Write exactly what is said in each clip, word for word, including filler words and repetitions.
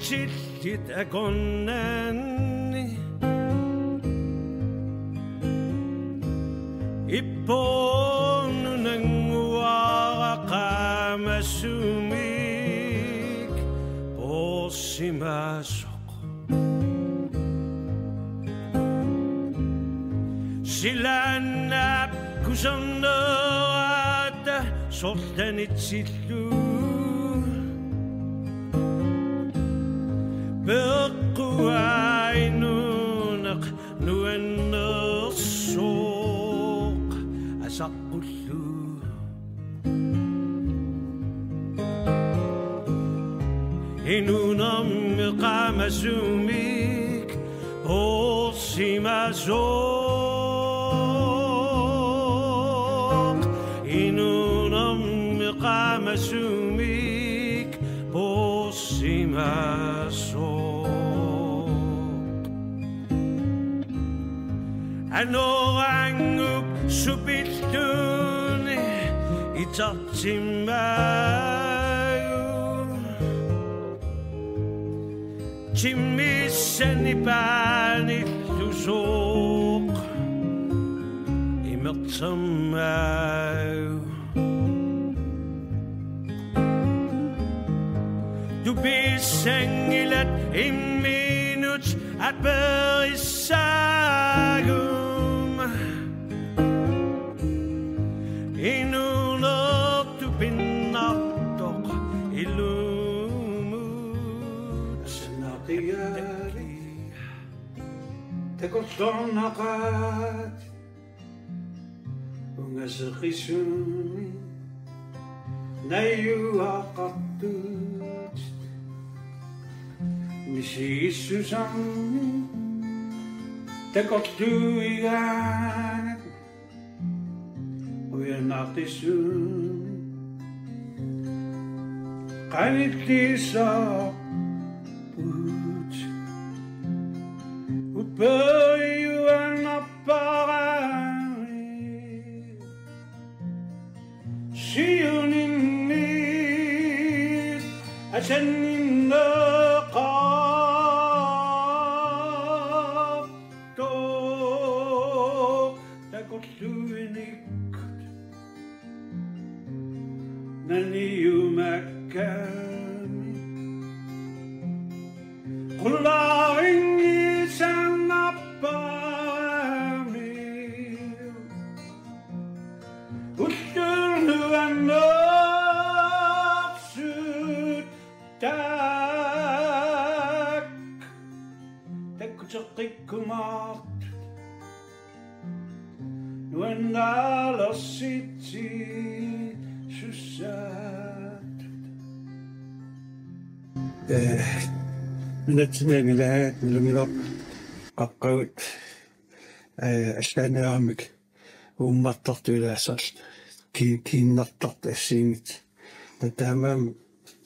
Tillit akornanni ippoornut nannguara qaamasumik poorsimasoq. Silaannap kusannerata sorlanitsillu peqquainuuneq nuannersoq asaqqullu. Inuunermi qaamasumik poorsimasoq. Inuunermi qaamasumik poorsimasoq. Anoranngup supilluni itartimmaagu. Timmissani paanillusoq imertermaagu. Tupissanngilat imminut aperissaguma. Inuunertupinnartoq ilumut. Naqigali takorloornaqaat. Ungaseqisumi najugaqartut misigissusaarmi takorluuigaangat ujanaqisumi qanillisoorput uperiuanarpara. Siuninni asanninneqartoq takorluuinikkut naniumakkami. Qullaarinngitsanarparami ullunuannorsut taak takkuteqqikkumaartut nuannaalersitsissussaattut. Eh, nunatsinni angilaat nalunngilaq qaqqavut, eh, allaaneramik uummartartut ilaassarlu ki-, kiinnartartut assigiinngitsut. Taamaammat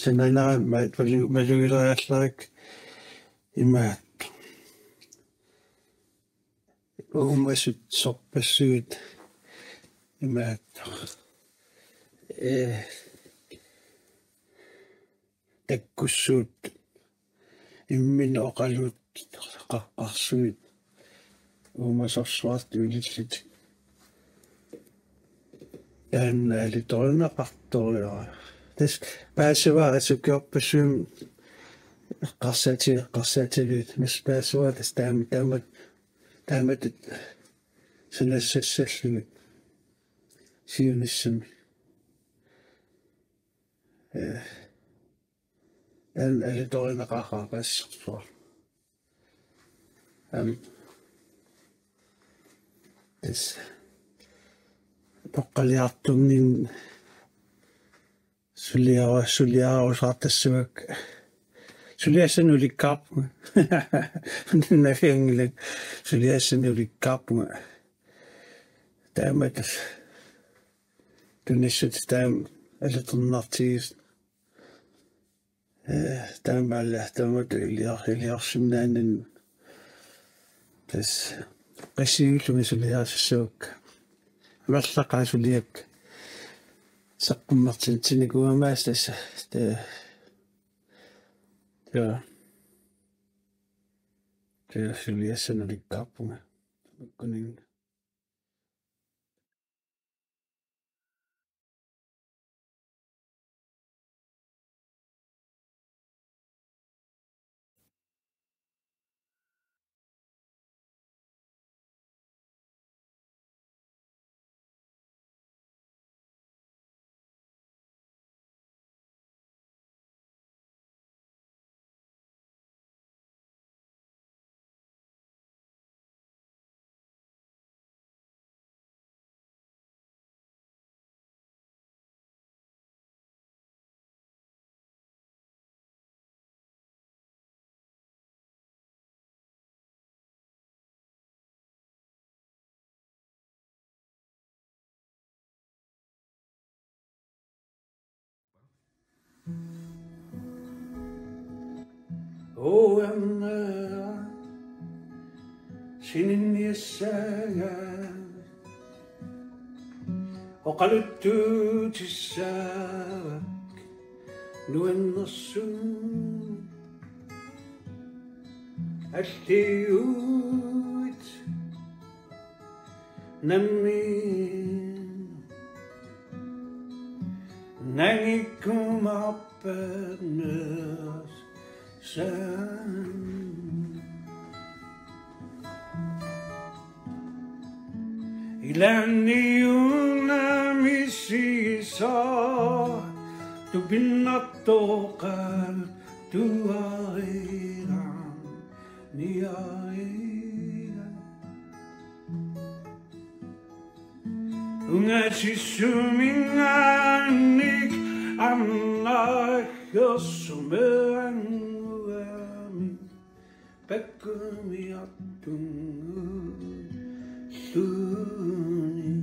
sananerama malu-, malugileriarlarik imaattoq. Uumasut sorpassuit imaattoq. Eh, takkussuupput imminnut oqaluuttut qaqqarsuit uumasorsuartut ilillutik. Taanna alitorineqartoriara. Tassa paasivara sukiorpassuit eqqarsaati-, eqqarsaatigalugit. Tassa paasivara tassa taama-, taama-, taamatut sanassassallugit siunissami. Eh, an alitorineqaqaaq assorsuaq. Am, tassa toqqaliartunngin suliara-, suliarusaartassavakka. Suliassanik ulikkaarpunga. Nafianngilaq. Suliassanik ulikkaarpunga. Taamatut tunissutip taama alitornartigisoq. Eh, taamaallaat taamatut ilior-, iliorsinnaaneq. Tassa qassiullumi suliassavakka. Amerlaqaat suliakka. Saqqummersinikuugatta tassa. Te-, ja. Tassa suliassaq nalikkaarpunga. Tamakkununnga. Uanna sininniassagaat oqaluttuutissaavakka nuannersumik alliuut nammineq nangikkumaarpaat meersaamik. Ilaanni una misigisara tupinnartoq oqaluttuarigaanni niariga. Ungasissuminngaanniit ammaraggersut meerannguamik pakkumiartunnguulluni.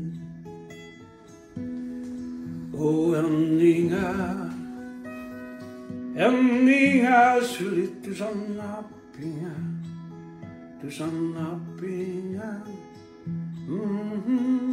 Uerninga, erninga suli tusarnaarpinga, tusarnaarpinga. Mhm.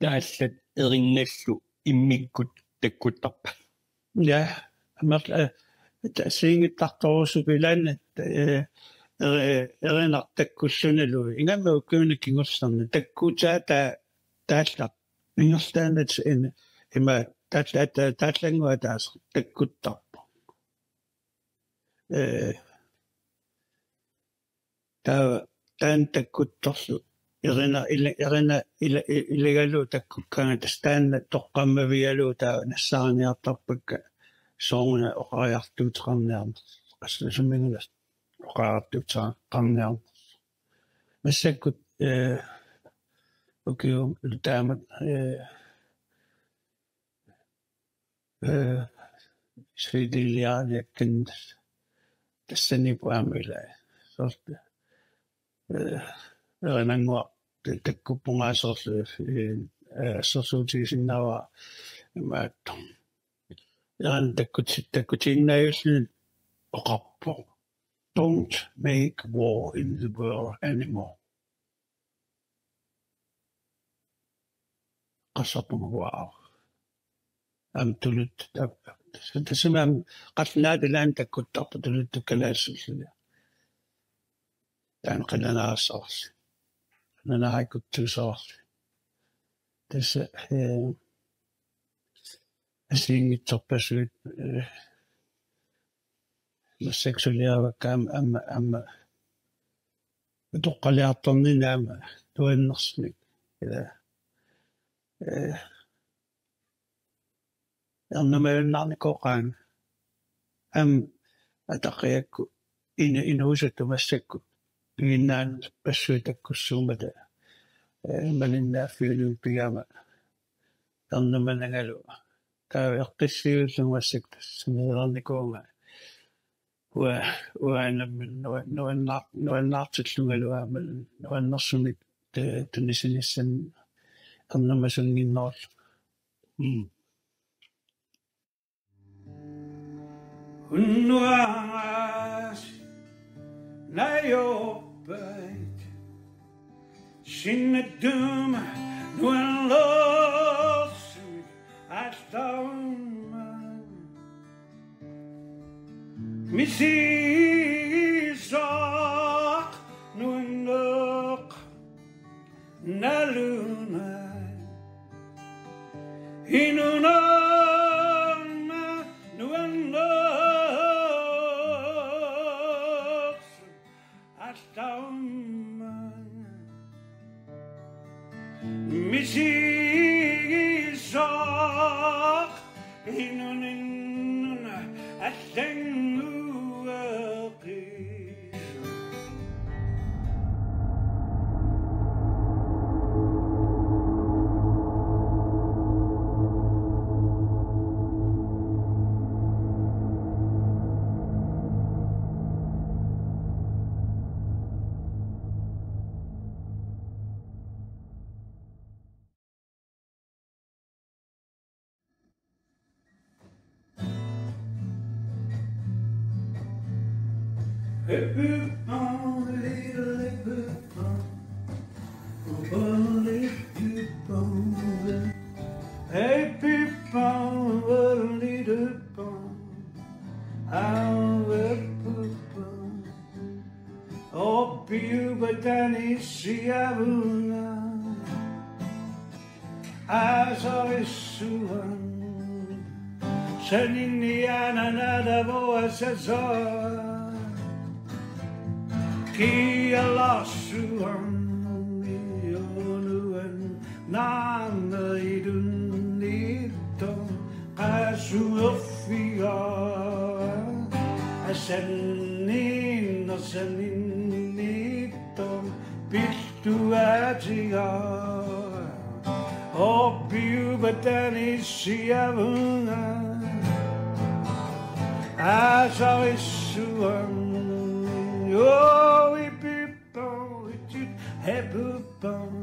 Taallat erinnallu immikkut takkuttarput. Ja, amerla, eh, ta-, assigiinngitsorujussuuvoq ilaanni, eh, eri-, erinaq takkullunilu, ingammik ukiuni kingullerni, takkutaa ta-, taallaq, ingerlaannaq in-, ima, taalla-, ta-, taallannguaq ataaseq takkuttarpoq. Eh, taava taanna takkuttorlu erina-, ila-, erina-, ila-, i-, iligalugu takkukkaangat tassa taanna toqqammavigalugu taava nassaariniartarpakka sooruna oqariartuuteqarniarneq. Assut suminngaanniit oqariartuuteqarniarneq. Massakkut, eh, ukiut taamak, eh, eh, C D-liarniakkani tassaniippoq aamma ilaa. Soorlu, eh, erinannguaq ta-, takkuppunga soorlu, eh, eh, assersuutigisinnaavara imaattoq. Erinaq takkut-, takkutiinnaajulluni oqarpoq: "Don't make war in the world anymore." Qassarpunga, wow. Aamma tuluttut, ta-, tassami aamma qallunaatut ilaanni takkuttarput tuluttut kalaallisuullutik. Taanna qilanaarsavarsi. Qilanaarikuttuussavarsi. Tassa, eh, assigiinngitsorpassuit, eh, massakkut suliarakku aamma, aamma, aamma utoqqaliartornini aamma nuannersunik. Ila, eh, ernumajunnarnikooqaanga. Aamma ataqiakku inu-, inuusuttut massakkut piginnaanerpassuit takkussuummata, eh, malinnaaffiullugu pigama ernumanangalu Taava eqqissiullunga massakkut tassa meerarnikuuvunga. Ua-, uanga nammineq nua-, nuannaar-, nuannaartillungalu aamma nuannersumik tu-, tunisinissannut ernumasunnginnerullugu. Mm. Unnuaasi najorpait sinnattuma nuannersumik allaammat. Misigisaq nuanneq nalunai. Inunama nuannersumik allaammat. Misigisaq inunnik allannguaqis. Orpiup atanissiavunga. Asarissuan. Saniniana nadavoa sasa. Kialarsuan. Ionuan. Naamma ilunnittoq qasuerfiga. Asanninnersaaninnittoq pilluatiga. Orpiup atanissiavunga. Asarissuan. Oipi Poritit hepupang,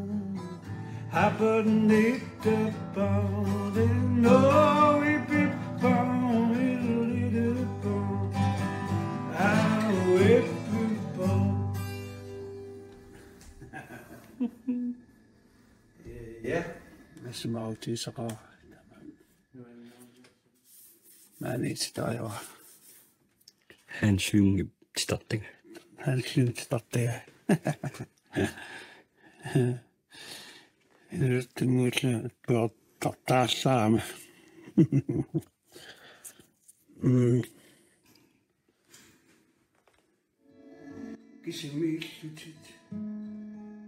hapanitepang, denoipipang, ililipang, awipipang. Ja, ja. Massimautiisaqaa. Maani titartagara. Hans Lyngep titartagaa. Hans Lyngep titartagaa. Inuttungullu tuartartaarlaama. Mm. Kisimiillutit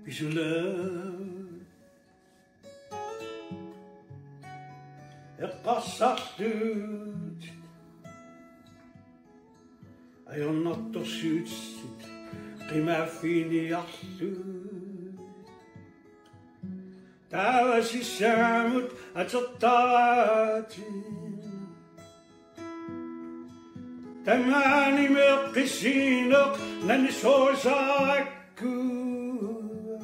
pisulaat eqqarsarlutit ajornartorsiutit qimaaffiiniarlutit. Taava sissamut atortaraatit. Tamaani meeqqisiineq nanisorisarakkua.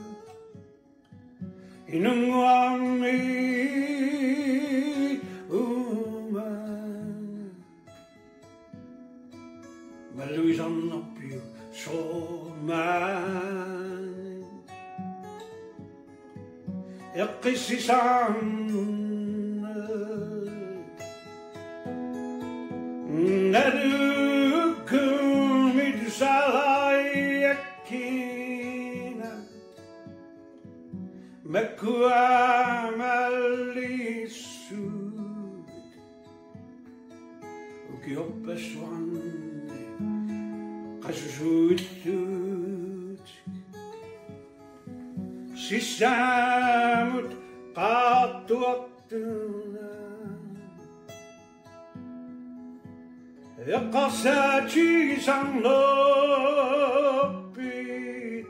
Inunnguarmi uuma. Malugisarnarpiuk soormaani eqqissisarneq. Nalukkumi tusarariakkina. Makua mallissuit ukiorpassuarni qasusuillutik sissamut qaartuartuna. Eqqarsaatigisarnerpit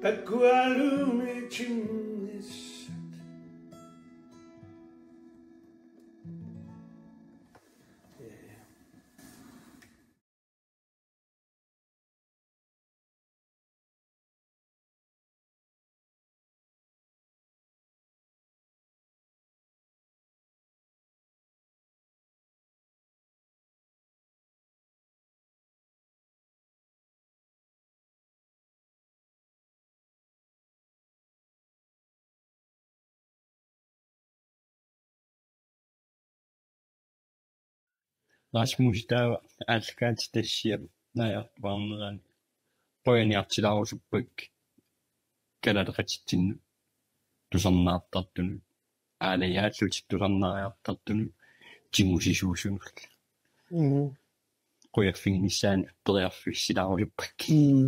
pakkualumi tinnissat. Rasmus taava aallakaatitassiap naajartuarnerani qujaniartilaarusuppakka kalaleqatitsinnut tusarnaartartunut, aalajaallutik tusarnaariartartunut tigusisuusunullu. Mm. Qujaffiginissaanut periarfissilaarusuppakka. Mm.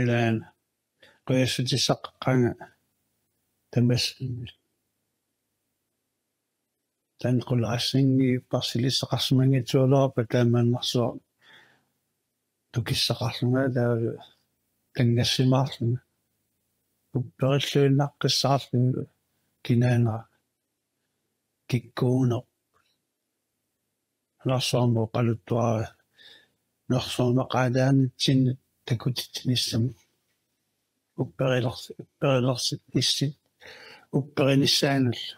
Ilaana qujassutissaqaanga tamassi. Taanna qulaassanngi parsilissaqarsimanngitsualerpat taamannarsuaq tukissaqarlunga taava tanngassimaarlunga. Upperilluinnaqqissaarlunga kinaanera kikkuuneq. Nunarsuarmi oqaluttuarami. Nunarsuarmi qaalaanitsinni takutitsinissamut. Upperilersi-, upperilersinissi-, upperinissaanullu.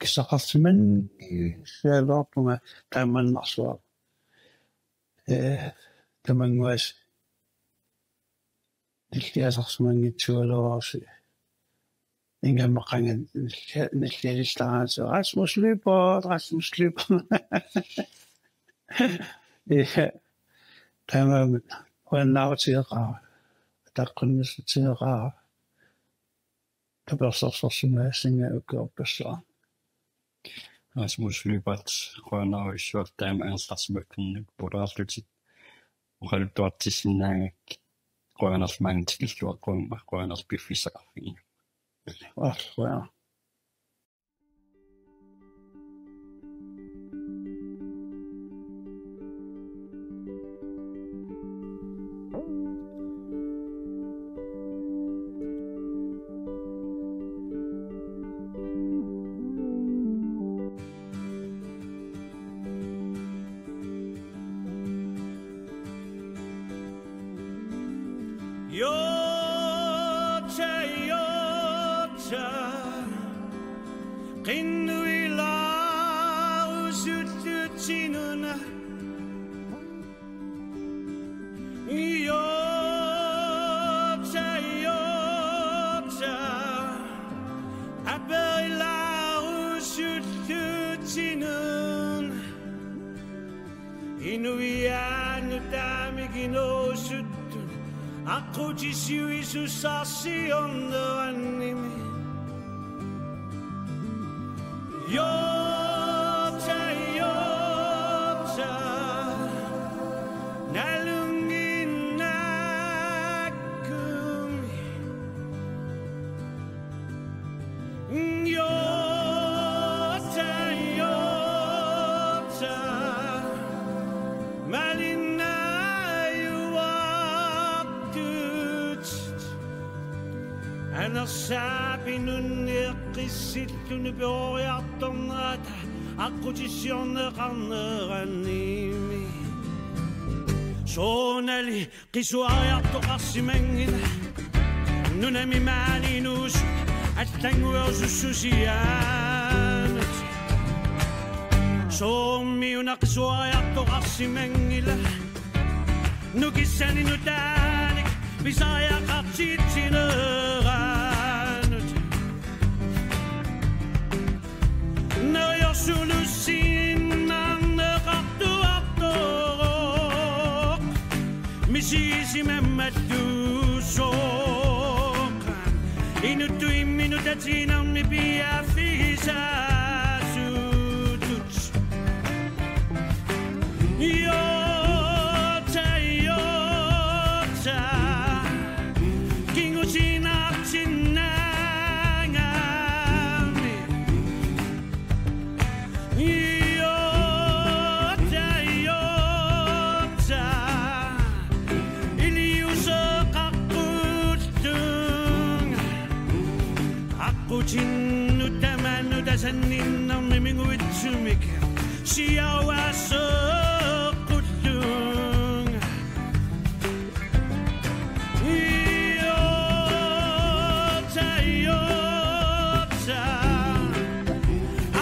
Kissaqarsimanngitsualerpunga taamannarsuaq. Ee, tamannguas nilliasarsimanngitsualersi. Ingammik qanga nillia-, nillialillaraangat Rasmus Lyberth, Rasmus Lyberth. Ja. Taamaammat uannaarutigeqaara. Taqqunnissuteqaara. Tapersersorsimagassinga ukiorpassuarni. Rasmus Lyberth, qujanarujussuaq taama angerlarsimaffimminnik pulaarlutit oqaluttuartissinnaagakkit. Qujanarlu maanga tikilluaqqamma, qujanarlu piffissaqarfigiuk. Aap, qujanaq. Yootsa, yootsa, qinnuilaarusullutit nuna. Yootsa, yootsa, aperilaarusullutit nuna. Inuiaat nutaamik inuusuttut aqqutissiuisussarsiorneranimi. Yootsa, yootsa, nalunnginnakkumi. Yootsa, yootsa, malinnaajuartutit. Anersaap inunnik eqqissilluni peroriartornerata aqqutissiorneqarneranimi. Soorunali qisuariartoqarsimanngilaq. Nunami maani inuusuttut allannguerusussusiaannut. Soormi una qisuariartoqarsimanngilaq. Nukissanik nutaanik pisariaqartitsineranut. Neriorsulussinnaarneqartuartoq. Misigisimammallusoq. Inuttut imminut tatiginarmi piaaffigisaasutut. Yootsa, yootsa, kingusinnaartinnaagami. Yootsa, yootsa, iliuuseqaqqullunga. Aqqutinnut tamanut asanninnermi minguitsumik siaruaasseqqullunga. Yootsa, yootsa,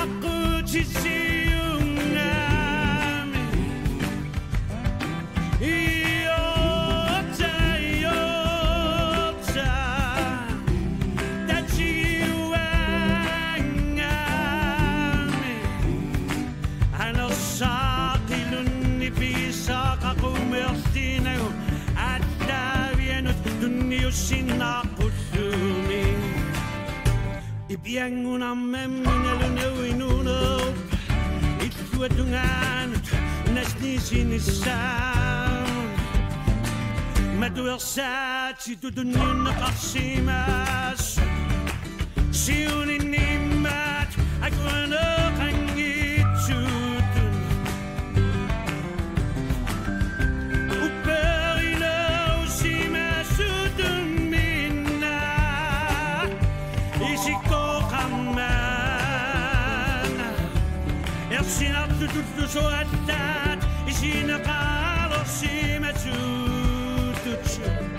aqqutissiunngaami. Yootsa, yootsa, tatigiuaanngaami. Angunarmammi nalunaviinnarlugu illuatungaanut nasniisinissaa. Matuersaatitut tunniunneqarsimasoq. Siunissami imaat akuneqanngitsutut. Upperinersimasutut minna isikkoqarmat. Ersinartutullu suattaat isigineqalersimasutut.